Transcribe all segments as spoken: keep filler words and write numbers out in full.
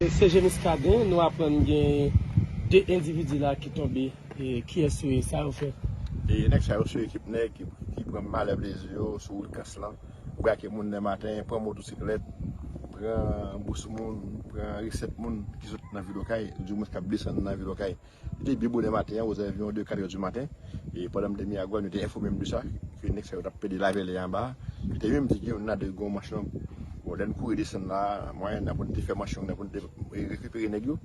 C G Muscadin, nou aprann gen de endividi la ki tonbe. E kiyès yo ye, sa yo fè? E nèg sa yo se ekip nèg ki, ki pran malè plezi yo sou wout Kans lan. Brake moun nan maten, pran motosiklèt, pran bous moun, pran resèt moun ki sot nan vil Okay, oudimwens k ap desann nan vil Okay. Li te byen bonè maten an, ozanviwon de kat è di maten. E pandan m te Miragwàn, yo te enfòme m de sa, ke nèg sa yo t ap pede lavèlè anba a. Yo te menm di gen youn ladan yo gen yon manch long. Bon, lè n kouri desann la, mwayenn nan pou n te fè manch long nan pou n te rekipere nèg yo.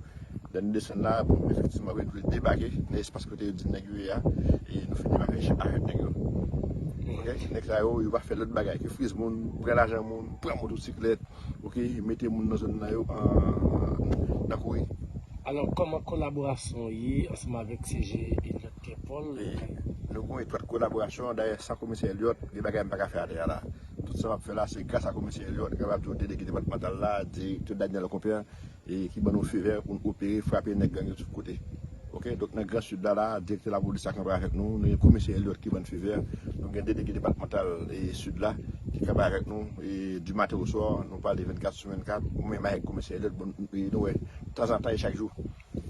Lè n desann la, bon, efektivman, wi, nou debake nan espas kote yo di nèg yo ye a. E nou fin debake avèk nèg yo. Ok? Nèg sa yo, yo pa fè lòt bagay ke friz moun, pran lajan moun, pran motosiklèt, ok, mete moun nan zòn nan yo an, nan kouri. Alò, kòman kolaborasyon w ye ansanm avèk C G Elliot Pierre Paul? E nou gen yon etwat kolaborasyon, dayè, san komisè Elliot, gen bagay m pa ka fè atè a la. Tout sa m ap fè la, se gras a komisè Elliot, kapab di w delege depatmantal la, direktè Daniel Compère, e ki ban nou fevè pou n opere, frape nèg gang yo tout kote. Ok, donk nan Gran Sid la, la, direktè lapolis la kanpe avèk nou, nou gen komisè Elliot ki ban n fevè, nou gen delege depatmantal e Sid la ki kanpe avèk nou, e du matin au soir, nou pale vennkat sou vennkat, mwen menm avèk komisè Elliot, bon, e nou wè, tanzantan e chak jou.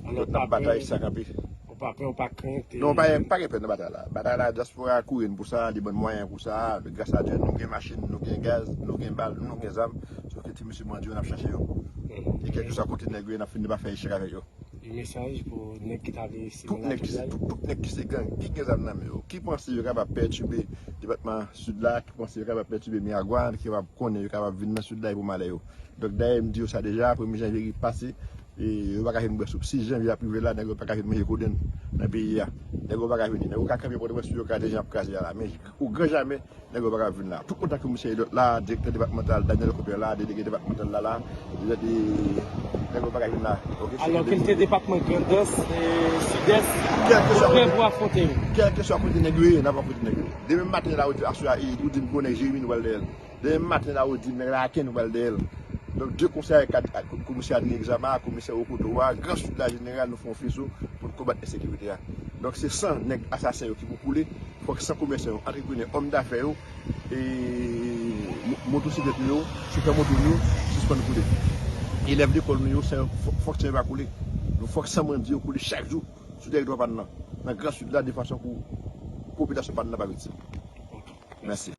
Alò, n ap batay sa kanpe. Ou pa pè, ou pa krent? Non, pa, pa gen pè nan batay la. Batay la, dyaspora kouri n pou sa, li ban n mwayen pou sa, gras a Dye, nou gen machin, nou gen gaz, nou gen bal, nou gen zam, sòf ke ti mesye bandi yo, n ap chache yo. E kèlkeswa kote nèg yo ye, n ap fini pa fè echèk avèk yo. Yon mesaj pou nèg ki ta vle simen lakizay? Tout nèg ki se gang, ki gen zam nan men yo, ki panse yo kapab pètibe depatman Sid la, ki panse yo kapab pètibe Miragwàn, ki kapab konnen yo kapab vin nan Sid la e pou malè yo. Donk, dayè, m di yo sa deja, premye janvye ki pase, e yo pa ka vin bwè soup. Sis janvye ap rive la, nèg yo pa ka vin manje kodenn nan peyi a. Nèg yo pa ka vini. Nèg yo ka kanpe Pòtoprens, yo ka deja ap kraze a la. Men o gran jamè, nèg yo pa ka vin la. Tout otan ke misye Elliot la, direktè depatmantal, Daniel Compère la, delege depatmantal la la, nèg yo pa ka vin la. Ok, alò ke l te depatman Grandans, e, Sidès, ou prè pou afwonte yo? Kèlkeswa kote nèg yo ye, n ap afwonte nèg yo. Demen maten la, ou di aswè a, e, ou di m gwo nèg Jeremi, nou pral dèyè l. Demen maten la, ou di m nèg Laken, nou pral dèyè l. Donk, de konsè ak, ak komisè Adrien Exama, komisè Okoto a, Gran Sid la jeneral, nou fè yon fezo pou n konbat ensekirite a. Donk, se san nèg asasen yo ki pou koule. Fòk san komèsan yo, antreprenè, òm dafè yo, e mo-, motosiklèt nou yo, chofè moto nou yo, sispann koule. Elèv lekòl nou yo, san yo, fò-, fòk san yo pa koule. Nou fòk san bandi yo koule chak jou sou tèritwa pa n nan, nan Gran Sid la, de fason pou popilasyon pa n nan pa viktim. Mèsi.